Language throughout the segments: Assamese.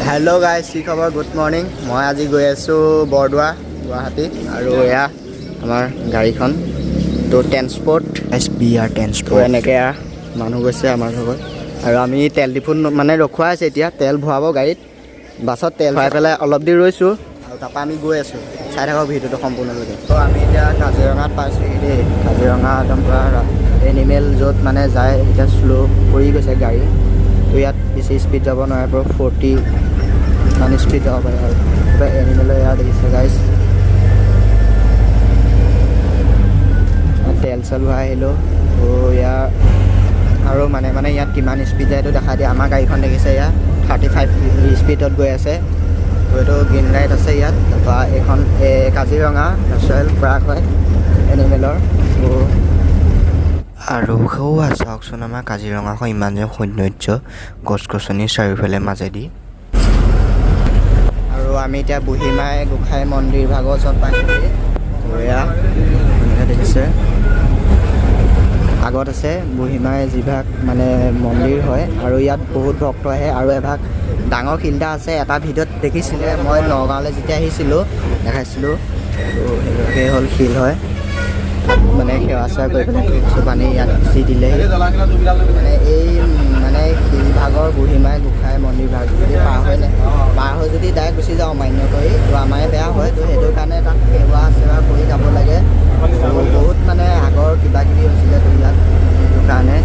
হেল্ল' গাইজ, কি খবৰ? Good morning. মই আজি গৈ আছোঁ বৰদোৱা, গুৱাহাটী। আৰু এয়া আমাৰ গাড়ীখন, তো ট্ৰেন্সপৰ্ট। এছ বি আৰ তো ট্ৰেন্সপৰ্ট। এনেকৈ মানুহ গৈছে আমাৰ লগত আৰু আমি তেল ডিপুত মানে ৰখোৱা আছে। এতিয়া তেল ভৰাব গাড়ীত, বাছত তেল ভৰাই পেলাই অলপ দেৰি ৰৈছোঁ আৰু তাৰপৰা আমি গৈ আছোঁ। চাই থাকক ভিডিঅ'টো সম্পূৰ্ণলৈকে। তো আমি এতিয়া কাজিৰঙাত পাইছোঁহি দেই। কাজিৰঙা একদম পূৰা এনিমেল য'ত মানে যায়। এতিয়া শ্ল' কৰি গৈছে গাড়ী। তো ইয়াত বেছি স্পীড যাব নোৱাৰে, পূৰা 40 মান স্পীড যাব পাৰে। আৰু কিবা এনিমেলৰ এয়া দেখিছে গাইজ। তেল চেল ভৰাই আহিলোঁ। তো ইয়াৰ আৰু মানে মানে ইয়াত কিমান স্পীড যায় এইটো দেখা দিয়ে। আমাৰ গাড়ীখন দেখিছে, ইয়াত 35 স্পীডত গৈ আছে। তো এইটো গ্ৰীণ লাইট আছে ইয়াত। তাৰপৰা এইখন এই কাজিৰঙা নেশ্যনেল পাৰ্ক হয় এনিমেলৰ। তো আৰু সৌৱা চাওকচোন, আমাৰ কাজিৰঙাখন ইমান যে সৌন্দৰ্য, গছ গছনি চাৰিওফালে মাজেদি। আৰু আমি এতিয়া বুঢ়ীমাই গোঁসাই মন্দিৰ ভাগৰ ওচৰত পাইছোঁহি। তো এয়া ধুনীয়াকৈ দেখিছে, আগত আছে বুঢ়ীমাই যিভাগ মানে মন্দিৰ হয়। আৰু ইয়াত বহুত ভক্ত আহে। আৰু এভাগ ডাঙৰ শিল এটা আছে, এটা ভিডিঅ'ত দেখিছিলে, মই নগাঁৱলৈ যেতিয়া আহিছিলোঁ দেখাইছিলোঁ। তো সেই হ'ল শিল হয়। তাত মানে সেৱা চেৱা কৰি পেলাই ধূপ চুপ আনি ইয়াত যি দিলেহি। মানে এই মানে শিলভাগৰ বুঢ়ীমাই গোঁসাই মন্দিৰ ভাগ যদি পাৰ হৈ পাৰ হৈ যদি ডাইৰেক্ট গুচি যাওঁ মান্য কৰি, তো আমাৰে বেয়া হয়। তো সেইটো কাৰণে তাত সেৱা চেৱা কৰি যাব লাগে। তো বহুত মানে আগৰ কিবা কিবি হৈছিলে, তো ইয়াত সেইটো কাৰণে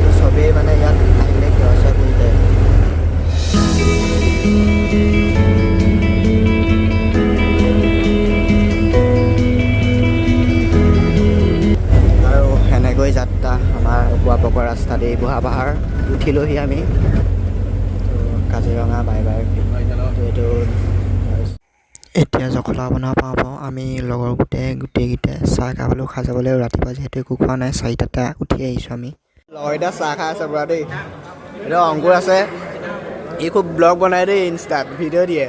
তো চবেই মানে ইয়াত আহিলে সেৱা চেৱা কৰি যায়। আৰু সেনেকৈ যাত্ৰা আমাৰ অকোৱা পকোৱা ৰাস্তা দি বুঢ়া পাহাৰ উঠিলোহি আমি। তো কাজিৰঙা বাই বাই। তো এইটো এতিয়া জখলা বনা পাওঁ পাওঁ। আমি লগৰ গোটেইকেইটাই চাহ খাবলৈ খাই যাবলৈ। ৰাতিপুৱা যিহেতু একো খোৱা নাই, 4টাতে উঠি আহিছোঁ আমি। লগৰকেইটা চাহ খাই আছে পুৰা দেই। এইটো অংকুৰ আছে, ই খুব ব্লগ বনাই দেই, ইনষ্টাত ভিডিঅ' দিয়ে।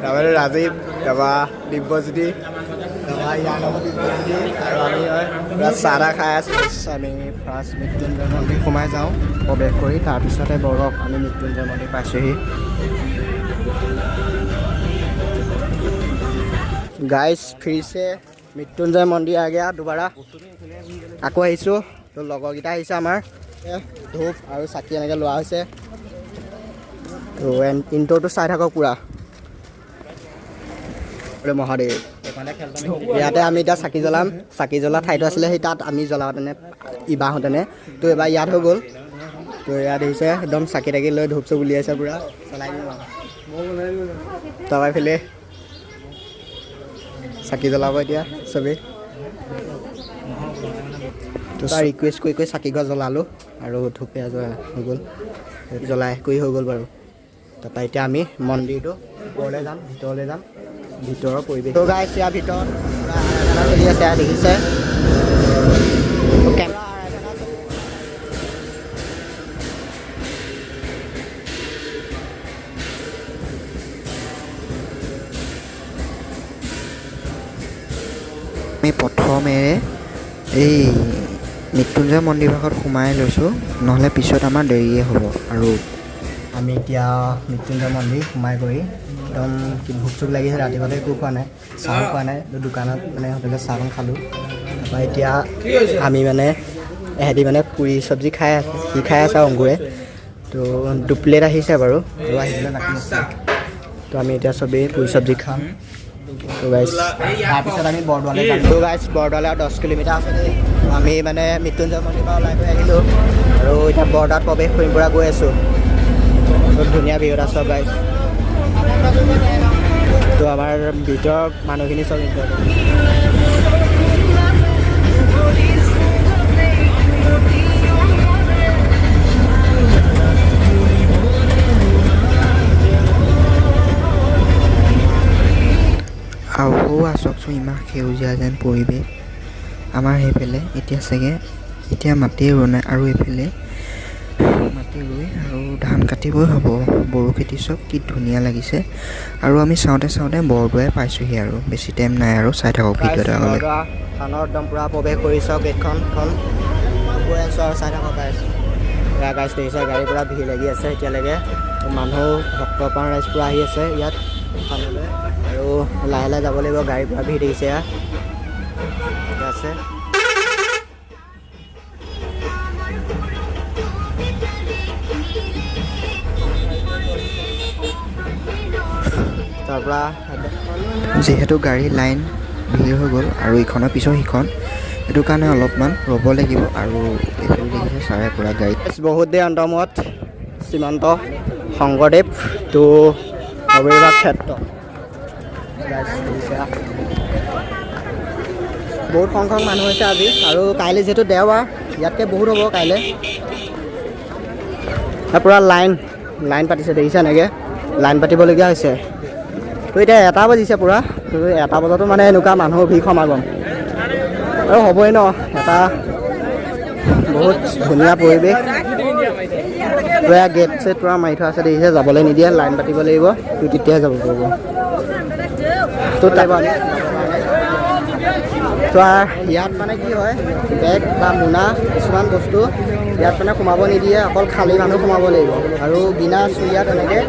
তাৰপৰা ৰাজীৱ, তাৰপৰা দিব্যজ্যোতি, তাৰপৰা ইয়াৰ লগত দিব্যজ্যোতি আৰু আমি হয় পুৰা চাহ তাহ খাই আছোঁ। আমি ফাৰ্ষ্ট মৃত্যুঞ্জয় মন্দিৰ সোমাই যাওঁ প্ৰৱেশ কৰি, তাৰপিছতে বৰক আমি মৃত্যুঞ্জয় মন্দিৰ পাইছোঁহি। গাইজ, फिर से মৃত্যুঞ্জয় মন্দিৰ आ गया। দুবাৰা আকৌ আহিছোঁ। তো লগৰকেইটা আহিছে আমাৰ। ধূপ আৰু চাকি এনেকৈ লোৱা হৈছে। তো ইণ্টৰটো চাই থাকক পূৰা। মহাদেৱ, ইয়াতে আমি এতিয়া চাকি জ্বলাম। চাকি জ্বলা ঠাইটো আছিলে সেই তাত আমি জ্বলাওঁতেনে ইবাহোঁতেনে, তো এবাৰ ইয়াত হৈ গ'ল। তো ইয়াত আহিছে, একদম চাকি তাকি লৈ ধূপ চুপ উলিয়াইছে, পূৰা জ্বলাই দিম আৰু। তাৰপৰা এইফালে চাকি জ্বলাব এতিয়া চবেই। তো তাৰ ৰিকুৱেষ্ট কৰি কৰি চাকি গছ জ্বলালোঁ আৰু ধূপ এয়া জ্বলা হৈ গ'ল, জ্বলাই কৰি হৈ গ'ল বাৰু। তাৰপৰা এতিয়া আমি মন্দিৰটো ওপৰলৈ যাম, ভিতৰলৈ যাম, ভিতৰৰ পৰিৱেশ। তো গাইছ, ইয়াৰ ভিতৰত পূৰা আৰাধনা চলি আছে, এয়া দেখিছে। তো কেমেৰা আৰাধনা চলি আছে। আমি প্ৰথমেৰে এই মৃত্যুঞ্জয় মন্দিৰ ভাগত সোমাই লৈছোঁ, নহ'লে পিছত আমাৰ দেৰিয়ে হ'ব আৰু। আমি এতিয়া মৃত্যুঞ্জয় মন্দিৰ সোমাই কৰি একদম কি ভোক চোক লাগিছে। ৰাতিপুৱাতে একো খোৱা নাই, চাহো খোৱা নাই। তো দোকানত মানে হোটেলত চাহকণ খালোঁ। তাৰপৰা এতিয়া আমি মানে এহেঁতি মানে পুৰি চব্জি খাই আছে, সি খাই আছে অংকুৰে। তো দুপ্লেট আহিছে বাৰু, আৰু আহিবলৈ বাকী আছে। তো আমি এতিয়া চবেই পুৰি চব্জি খাম। তো গাইজ, তাৰপিছত আমি বৰদোৱালৈ যাম। তো গাইজ, বৰদোৱালৈ আৰু 10 কিলোমিটাৰ আছে দেই। তো আমি মানে মৃত্যুঞ্জয় মন্দিৰৰ পৰা ওলাই গৈ আহিলোঁ আৰু এতিয়া বৰদোৱাত প্ৰৱেশ কৰিম পৰা গৈ আছোঁ। বহুত ধুনীয়া ভিউত আছে গাইজ। তো আমাৰ ভিতৰৰ মানুহখিনি চব enjoy কৰিছে। আৰু সৌৱা চাওকচোন, ইমান সেউজীয়া যেন পৰিৱেশ। আমাৰ সেইফালে এতিয়া চাগে এতিয়া মাটিয়ে ৰোৱা নাই আৰু এইফালে মাটি ৰুই আৰু ধান কাটিবই হ'ব। বড়ো খেতি চব কি ধুনীয়া লাগিছে। আৰু আমি চাওঁতে চাওঁতে বৰদোৱাই পাইছোঁহি আৰু বেছি টাইম নাই আৰু। চাই থাকক ভিডিঅ'টো আগলৈ। বৰদোৱা থানৰ একদম পূৰা প্ৰৱেশ কৰিছোঁ, গেটখন গৈ আছোঁ আৰু চাই থাকক গাইজ। এয়া গাইজ দেখিছে, গাড়ীৰ পূৰা ভিৰ লাগি আছে এতিয়ালৈকে। মানুহ ভক্তপ্ৰাণ ৰাইজ পূৰা আহি আছে ইয়াত থানলৈ। আৰু লাহে লাহে যাব লাগিব, গাড়ীৰ পৰা ভিৰ দেখিছে ইয়াত আছে। তাৰপৰা যিহেতু গাড়ী লাইন ভিৰ হৈ গ'ল আৰু ইখনৰ পিছত সিখন, সেইটো কাৰণে অলপমান ৰ'ব লাগিব। আৰু এইফালে দেখিছে ছাৰে পূৰা গাড়ী। বহুত দেৰি অন্তমত শ্ৰীমন্ত শংকৰদেৱ তো আৱিৰ্ভাৱ ক্ষেত্ৰ। বহুত সংখ্যক মানুহ হৈছে আজি। আৰু কাইলৈ যিহেতু দেওবাৰ, ইয়াতকৈ বহুত হ'ব কাইলৈ। পূৰা লাইন লাইন পাতিছে, দেখিছে এনেকৈ লাইন পাতিবলগীয়া হৈছে। তো এতিয়া 1টা বাজিছে পূৰা, তো 1টা বজাতো মানে এনেকুৱা মানুহৰ ভিৰ সমাগম আৰু হ'বই ন। এটা বহুত ধুনীয়া পৰিৱেশ। পূৰা গেট চেট পূৰা মাৰি থোৱা আছে, দেখিছে, যাবলৈ নিদিয়ে, লাইন পাতিব লাগিব, তো তেতিয়াহে যাব পাৰিব। তো তো ইয়াত মানে কি হয়, বেগ বা মোনা কিছুমান বস্তু ইয়াত মানে সোমাব নিদিয়ে, অকল খালী মানুহ সোমাব লাগিব আৰু বিনা চুৰিয়া তেনেকৈ।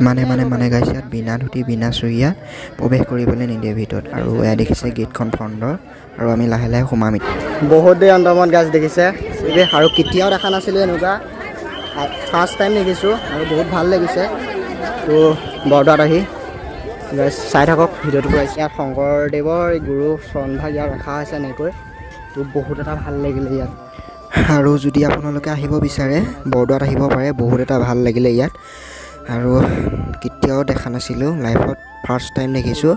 মানে মানে মানে গাইছে, ইয়াত বিনা ধুতি বিনা চুৰিয়া প্ৰৱেশ কৰিবলৈ নিদিয়ে ভিতৰত। আৰু এয়া দেখিছে গেটখন ফ্ৰণ্টৰ, আৰু আমি লাহে লাহে সোমাম এতিয়া। বহুত দেৰি অন্তমত গাছ দেখিছে আৰু কেতিয়াও দেখা নাছিলোঁ এনেকুৱা, ফাৰ্ষ্ট টাইম দেখিছোঁ আৰু বহুত ভাল লাগিছে। তো বৰদোৱাত আহি গাইছ চাই থাকক ভিডিঅ'টো। ইয়াত শংকৰদেৱৰ গুৰু চৰণভাগ ইয়াত ৰখা হৈছে এনেকৈ, তো বহুত এটা ভাল লাগিলে ইয়াত। আৰু যদি আপোনালোকে আহিব বিচাৰে বৰদোৱাত আহিব পাৰে, বহুত এটা ভাল লাগিলে ইয়াত। আৰু কেতিয়াও দেখা নাছিলোঁ, লাইফত ফাৰ্ষ্ট টাইম দেখিছোঁ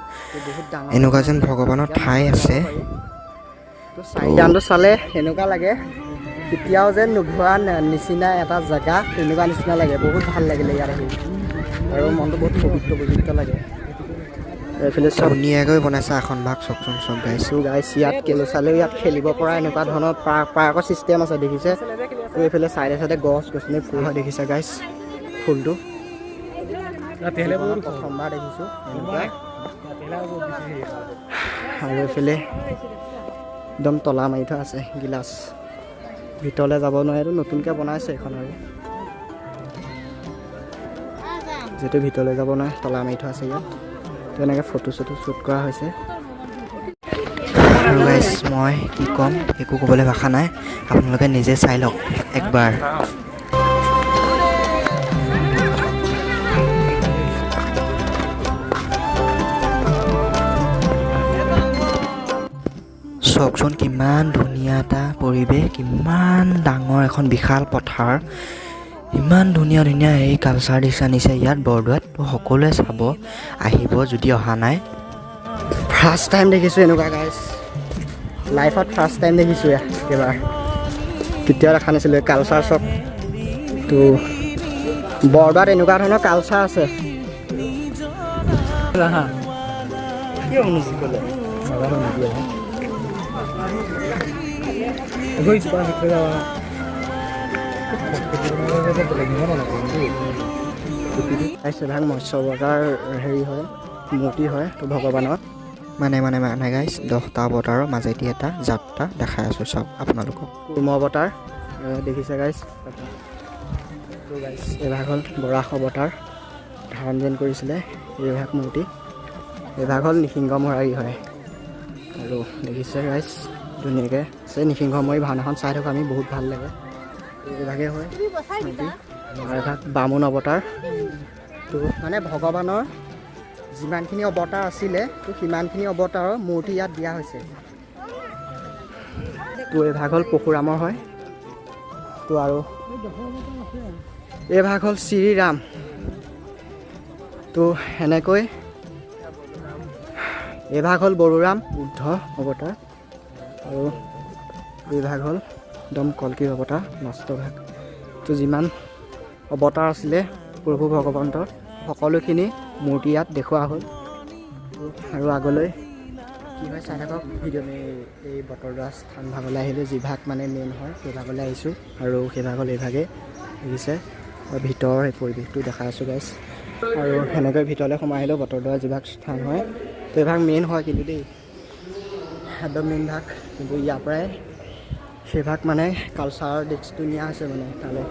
এনেকুৱা যেন ভগৱানৰ ঠাই আছে। চাৰিদানটো চালে এনেকুৱা লাগে কেতিয়াও যেন নোঘূৰা নিচিনা এটা জেগা, তেনেকুৱা নিচিনা লাগে। বহুত ভাল লাগিলে ইয়াত আহি আৰু মনটো বহুত পবিত্ৰ পবিত্ৰ লাগে। এইফালে চব ধুনীয়াকৈ বনাইছে আসনভাগ, চাওকচোন চব গাইছ। গাইছ ইয়াত কেলৈ চালেও ইয়াত খেলিব পৰা এনেকুৱা ধৰণৰ পাৰ্কৰ ছিষ্টেম আছে, দেখিছে। এইফালে চাইডে চাইডে গছ গছনি ফুল হয়, দেখিছে গাইছ ফুলটো প্ৰথমবাৰ দেখিছোঁ এনেকুৱা। আৰু এইফালে একদম তলা মাৰি থোৱা আছে, গিলাচ, ভিতৰলৈ যাব নোৱাৰে। নতুনকৈ বনাইছে এইখন, আৰু যিহেতু ভিতৰলৈ যাব নোৱাৰে তলা মাৰি থোৱা আছে ইয়াত। তেনেকৈ ফটো চটো শ্বুট কৰা হৈছে। আৰু গাইছ মই কি ক'ম, একো ক'বলৈ ভাষা নাই, আপোনালোকে নিজে চাই লওক একবাৰ। চাওকচোন কিমান ধুনীয়া এটা পৰিৱেশ, কিমান ডাঙৰ এখন বিশাল পথাৰ, ইমান ধুনীয়া ধুনীয়া এই কালচাৰ ডিছ আনিছে ইয়াত বৰদোৱাত। তো সকলোৱে চাব আহিব যদি অহা নাই। ফাৰ্ষ্ট টাইম দেখিছোঁ এনেকুৱা গাইছ, লাইফত ফাৰ্ষ্ট টাইম দেখিছোঁ এবাৰ, কেতিয়াও দেখা নাছিলোঁ এই কালচাৰ চব। তো বৰদোৱাত এনেকুৱা ধৰণৰ কালচাৰ আছে। এভাগ মৎস্য অৱতাৰ হেৰি হয়, মূৰ্তি হয় তো ভগৱানৰ। মানে মানে মানে গাইছ 10টা অৱতাৰৰ মাজেদি এটা যাত্ৰা দেখাই আছোঁ, চাওক আপোনালোকক। কুৰ্ম অৱতাৰ দেখিছে গাইছ। তো গাইছ এইভাগ হ'ল বৰাহ অৱতাৰ ধাৰণ যেন কৰিছিলে এইভাগ মূৰ্তি। এইভাগ হ'ল নিসিংহ মৰাৰী হয়। আৰু দেখিছে গাইছ ধুনীয়াকৈ আছে নিসিংহ মৰি ভাওনাখন চাই থাকোঁ আমি, বহুত ভাল লাগে। এইভাগেই হয় মূৰ্তি। আৰু এভাগ বামুণ অৱতাৰ। তো মানে ভগৱানৰ যিমানখিনি অৱতাৰ আছিলে তো সিমানখিনি অৱতাৰৰ মূৰ্তি ইয়াত দিয়া হৈছে। তো এইভাগ হ'ল পৰশুৰামৰ হয়। তো আৰু এইভাগ হ'ল শ্ৰীৰাম। তো এনেকৈ এইভাগ হ'ল বৰুৰাম বুদ্ধ অৱতাৰ। আৰু এইভাগ হ'ল একদম কল্কিৰ অৱতাৰ লাষ্টৰ ভাগ। তো যিমান অৱতাৰ আছিলে প্ৰভু ভগৱন্তৰ সকলোখিনি মূৰ্তি ইয়াত দেখুওৱা হ'ল। আৰু আগলৈ কি হয় চাই থাকক ভিডিঅ'। এই বটদ্ৰৱা স্থান ভাগলৈ আহিলোঁ, যিভাগ মানে মেইন হয় সেইভাগলৈ আহিছোঁ। আৰু সেইভাগ হ'ল এইভাগে দেখিছে, আৰু ভিতৰৰ এই পৰিৱেশটো দেখাই আছোঁ গাইছ। আৰু সেনেকৈ ভিতৰলৈ সোমাই আহিলেও বটদ্ৰৱা যিভাগ স্থান হয় তো এইভাগ মেইন হয় কিন্তু দেই, একদম মেইন ভাগ। কিন্তু ইয়াৰ পৰাই সেইভাগ মানে কালচাৰৰ দিশটো নিয়া হৈছে মানে তালৈ।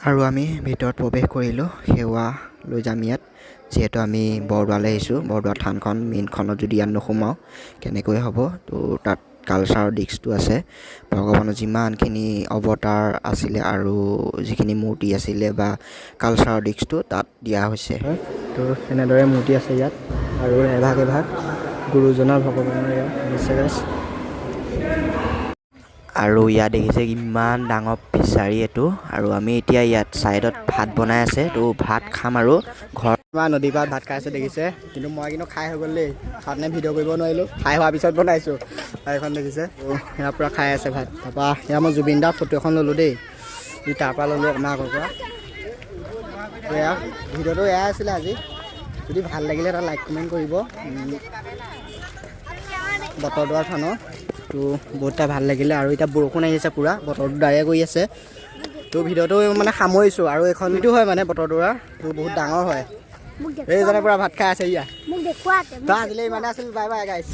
আৰু আমি ভিতৰত প্ৰৱেশ কৰিলোঁ। সেৱা লৈ যাম ইয়াত, যিহেতু আমি বৰদোৱালৈ আহিছোঁ। বৰদোৱা থানখন মেইনখনত যদি ইয়াত নোসোমাওঁ কেনেকৈ হ'ব? তো তাত কালচাৰৰ দিশটো আছে। ভগৱানৰ যিমানখিনি অৱতাৰ আছিলে আৰু যিখিনি মূৰ্তি আছিলে বা কালচাৰৰ দিশটো তাত দিয়া হৈছে। তো এনেদৰে মূৰ্তি আছে ইয়াত আৰু এভাগ এভাগ গুৰুজনাৰ, ভগৱানৰ ইয়াত দিছে গাইছ। আৰু ইয়াত দেখিছে ইমান ডাঙৰ ফিচাৰী এইটো। আৰু আমি এতিয়া ইয়াত ছাইডত ভাত বনাই আছে, তো ভাত খাম আৰু ঘৰত। আমাৰ নদীৰ পাৰত ভাত খাই আছে দেখিছে। কিন্তু মই কিন্তু খাই হৈ গ'ল দেই, খাওঁতে ভিডিঅ' কৰিব নোৱাৰিলোঁ, খাই হোৱাৰ পিছত বনাইছোঁ। আৰু এইখন দেখিছে, তো ইয়াৰ পূৰা খাই আছে ভাত। তাৰপৰা ইয়াৰ মই জুবিন দাৰ ফটো এখন ল'লোঁ দেই, ই তাৰপৰা ল'লোঁ অকণমান আগৰ পৰা। এয়া ভিডিঅ'টো এয়াই আছিলে আজি। যদি ভাল লাগিলে এটা লাইক, কমেণ্ট কৰিব। বটদ্ৰৱা থানৰ তো বহুতটা ভাল লাগিলে। আৰু এতিয়া বৰষুণ আহিছে, পূৰা বতৰটো ডাৱৰীয়া কৰি আছে। তো ভিডিঅ'টো মানে সামৰিছোঁ। আৰু এইখন এইটো হয় মানে বটদ্ৰৱা, তো বহুত ডাঙৰ হয়। মোক এইজনে পূৰা ভাত খাই আছে ইয়া। মোক দেখুৱাতে। তো আজিলৈ ইমানে আছিল। Bye bye guys.